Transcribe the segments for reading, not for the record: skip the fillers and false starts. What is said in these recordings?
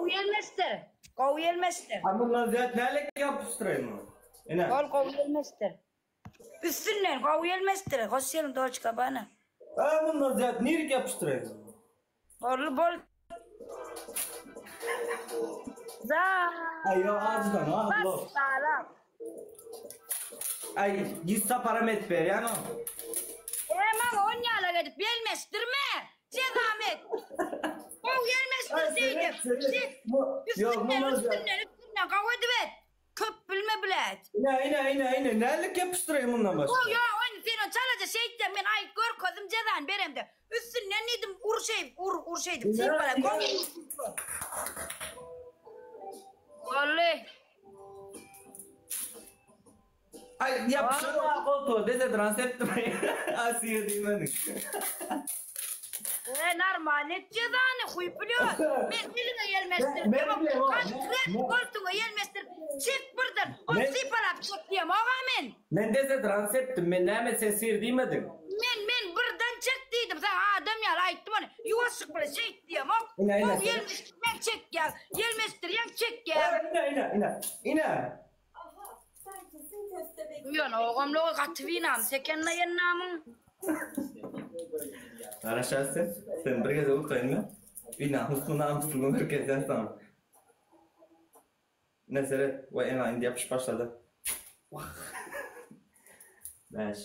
Gowy ýelmeşdir. Gowy ýelmeşdir. A mundan zat nälik ýapyşdyraýyn muny? Ine. Bol gowy ýelmeşdir. Üstünden gowy ýelmeşdir. Hoş geldiň Dolce Gabbana. A mundan zat nirik ýapyşdyraýyn? Boldy bol. Za. Aý ýok ajydan o Bas salam. Aý ýüz saparam edip berýän o. E maňa on ýalak edip ýelmeşdirme. Jezam et. Gowy ýelmeşdir şeýdip. Üstünden üstünden üstünden gowy edip et. Köp bilme bilet. Ine ine ine ine nälik ýapyşdyraýyn mundan başga. Ýok ýok indi sen ony çalaja şeýtseň men aýyt görkezdim jezany beremde. Üstünden diýdim ur şeýdip ur ur şeýdip sypala gowy. Boldy. Aý ýapyşdyr goltuga dezodorant sepdim. Asiýa diýmedik. E normal et jezany huý bilýor. Men eliňe ýelmeşdirip konkret goltuga ýelmeşdirip çek birden ony sypalap çek diýemog-a men. Men dezodorant sepdim men näme sen syr diýmediň. Men men birden çek diýdim saňa adam ýaly aýtdym ony ýuwaşjyk bilen şeýt diýemok. Gowy ýelmeşdirýäň çekýäň ýelmeşdirýäň çekýäň. Ine ine ine ine. Ýöne ogamlygy gaty binamys eken-le ennamyň. Garaşarys sen. Sen bir gezek utaýyn men. Binamysmy namyslymy görkezýän saňa. Ine seret, we ena indi ýapyşyp başlady. Wah. Bäş.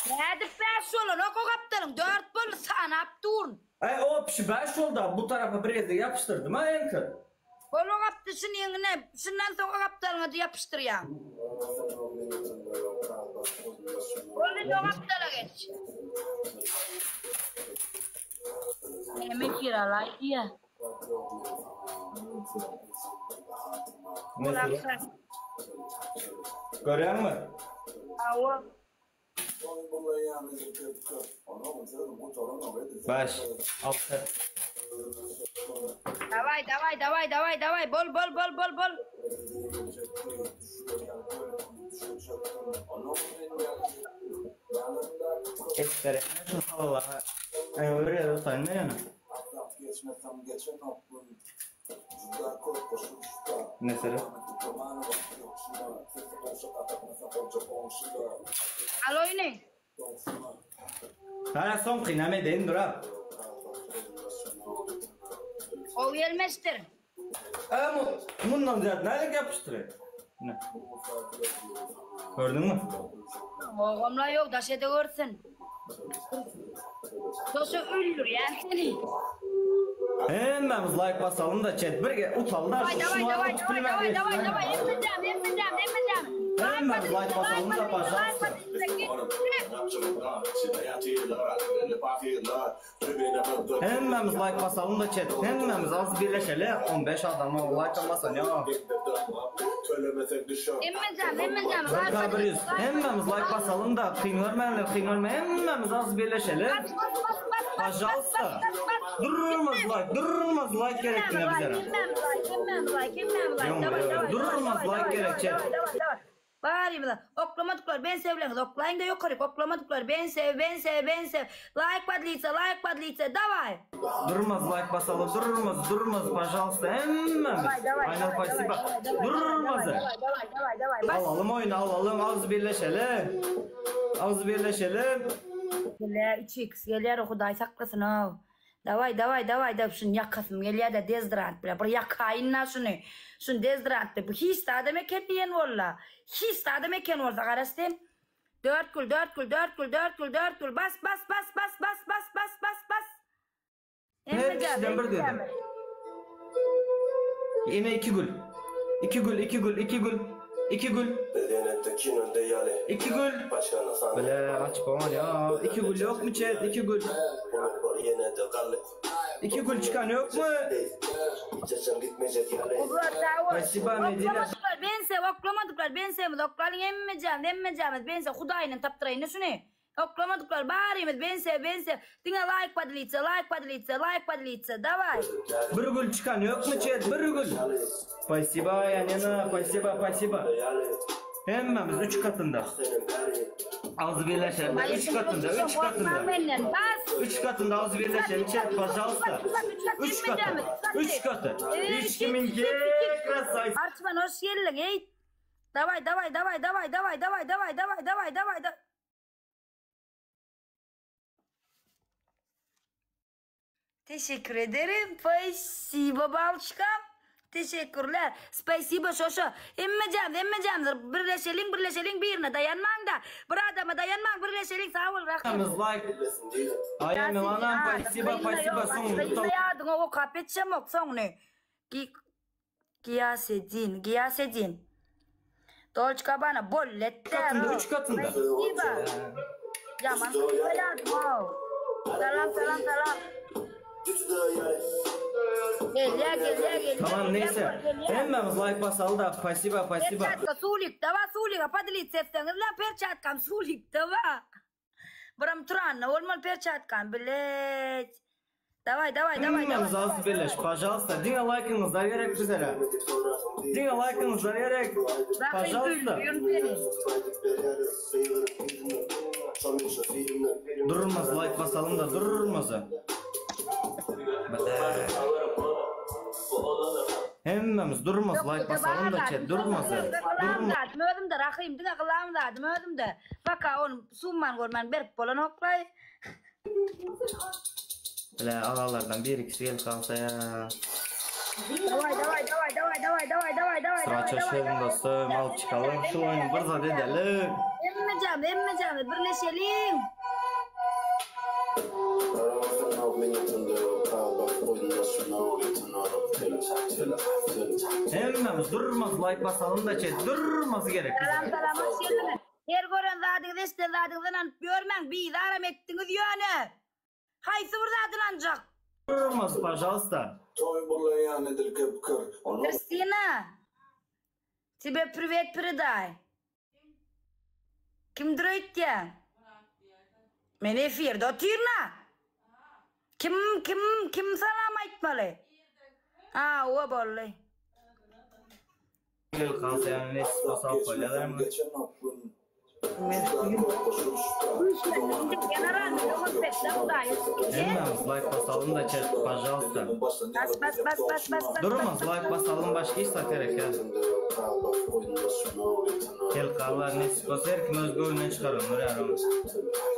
Nädip bäş bolanok o gapdalyň dört boldy sanap durun. Aý o pişi bäş bolda bu tarapa bir gezek ýapyşdyrdym-a eňki. Bol o gapdy şunyňyny şundan soň o gapdalyňa-da ýapyşdyrýaň. Bol indi o gapdala geç. Näme kiralaý diýýä. Görýäňmi? Hawa. Baş, alty. Daway daway daway daway daway bol bol bol bol bol. Esbere şu halylara bir ýere otaýyn men ýöne. Mesele. Al oýny. Hä soňky näme edeýin dura. Gowy ýelmeşdir. Ä mundan zyýat nälik ýapyşdyraý. Ine. Gördüňmi? Ogamla ýok daş ede görsün. Toşa öldürýän seni. Hemmämiz laýk basalym da chat birge utaly da Daway daway daway daway daway daway daway hemmejäm hemmejäm hemmejäm. Hemmämiz laýk basalym da pažalsta. Hemmämiz laýk basalym da chat hemmämiz az birleşeli 15 adama laýkam basan ýok. Hemmejäm hemmejäm Bir K 100 hemmämiz laýk basalym da kyn görmänler kyn görme hemmämiz az birleşeli. Bas bas bas bas bas Pažalsta. bas bas. Durmaz laýk durmaz laýk gerek diňe Hemmämiz bizlere. laýk hemmämiz laýk hemmämiz laýk hemmämiz laýk Ýoň, daway ýoň, daway daway durmaz daway laýk daway gerek daway chat. daway daway daway. Barymyza oklamadyklar ben sevleňiz oklaýyňda ýokaryk oklamadyklar ben sev ben sev ben sev laýk podlitsa laýk podlitsa daway. Durmaz laýk basaly durmaz durmaz pažalsta hemmämiz. Daway daway Aýnur daway spasiba. daway daway Durmaz. daway daway daway daway bas. Alalym oýny alalym agzy birleşeli. Agzy birleşeli. Bile 3x gelýär hudaý saklasyn ow. Daway daway daway daway şuny ýakasym gelýädä dezdrant bile bir ýakaýynda şuny şuny dezdrant bile bu hiç zadam eken diýen bolla hiç zadam eken bolsa garaş sen dört gül dört gül dört gül dört gül dört gül bas bas bas bas bas bas bas bas bas Her kişiden bir dedi. Ine iki gül. İki gül, iki gül, iki gül. İki gül. İki gül. Bile aç bana ya. İki gül yok mu chat? İki gül. İki gül çıkan yok mu? Spasiba Medine. Oklamadylar ben sev oklamadylar ben sev oklalyň hemmejämiz hemmejämiz ben sev hudaýyny tapdyraýyn şuny Oklamadyklar barymyz ben sev ben sev diňe laýk podlitsa laýk podlitsa laýk podlitsa daway. Bir gül çykan ýokmy chat bir gül. Spasiba Yanina spasiba spasiba. Hemmämiz üç katynda. Agzy birleşende üç katynda üç katynda. Menden bas. Üç katynda az birleşelim chat, pažalsta. Üç katı. Üç katı. Hiç kimin krasay. Arçman hoş geldin ey. Daway daway daway daway daway daway daway daway daway daway da. Teşekkür ederim. Spasibo balçkam. Teşekkürler. Spasibo şoşo. Hemmejämiz, hemmejämiz birleşeliň, birleşeliň birine daýanmaň da. Bir adama daýanmaň, birleşeliň. Sag bol, rahmet. Like. Aya Milana, spasibo, spasibo. Soň Ýadyňa okap ýetişemok soňuny. Gi Giýaseddin, Giýaseddin. Dolce Gabbana bolletde. Katynda, üç katynda. Spasibo. Ýaman ýadyma. Salam, salam, salam. Gelýär, gelýär, gelýär. Tamam neyse. Hemmemiz like basaly da. Spasibo, spasibo. Perçatka sulik dawa suliga podelиться etseňiz la perçatkam sulik dawa. Biram turanna bolmaly perçatkam bilet. Daway daway daway Hemmemiz daway. az birleş. Пожалуйста. Diňe like'yňyzlar gerek bizlere. Diňe like'yňyzlar gerek. Пожалуйста. Durmaz like basalım da durmaz. Hemmemiz durmaz like basalım da chat durmaz. Durmaz. Özüm de rahim diňe gylam zadym özüm de. Baka onu summan görmän berip bolan oklay. Bile ağalardan bir ikisi gel kalsa ya. Daway daway daway daway daway daway daway daway. Sıra çeşelim dostum alıp çıkalım şu oyunu bir zat edelim. Emmejam emmejam birleşelim. Hemmemiz durmaz like basalım da chat durması gerek. Salam salam hoş geldiniz. Her gören zadyňyz eşiden zadyňyzdan alyp görmäň, bizaram etdiňiz ýöne. Haýsy bir zadyn ancak? Durmaz пожалуйста. Kristina. Тебе привет передай. Kimdir öýtýän? Men efirde otyrna. Kim kim kim salam aýtmaly? Ha, o boldy. Gel kalsa yani ne basalım koyalım. Hemmemiz like basalım da chat пожалуйста. Bas bas bas bas bas bas. Durmaz like basalım başka iş gerek ya. Gel kallar ne basa her kim öz göğünden çıkarım. Nur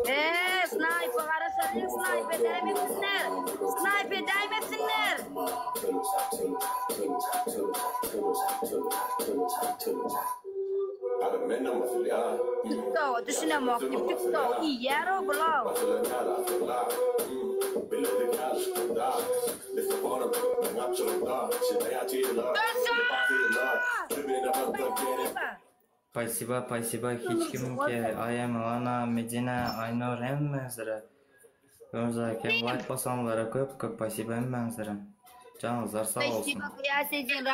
Eee, sniper garaşalyň, sniper däýmesinler. Sniper däýmesinler. TikTok düşünemok diýip TikTok iýýär o bulaw. Спасибо, спасибо hiç kim ki Aya Milana, Medina, Aynur hemmesine. Özerken like basanlara köp köp спасибо hemmesine. Canınızlar sağ olsun. Спасибо, Giýaseddin.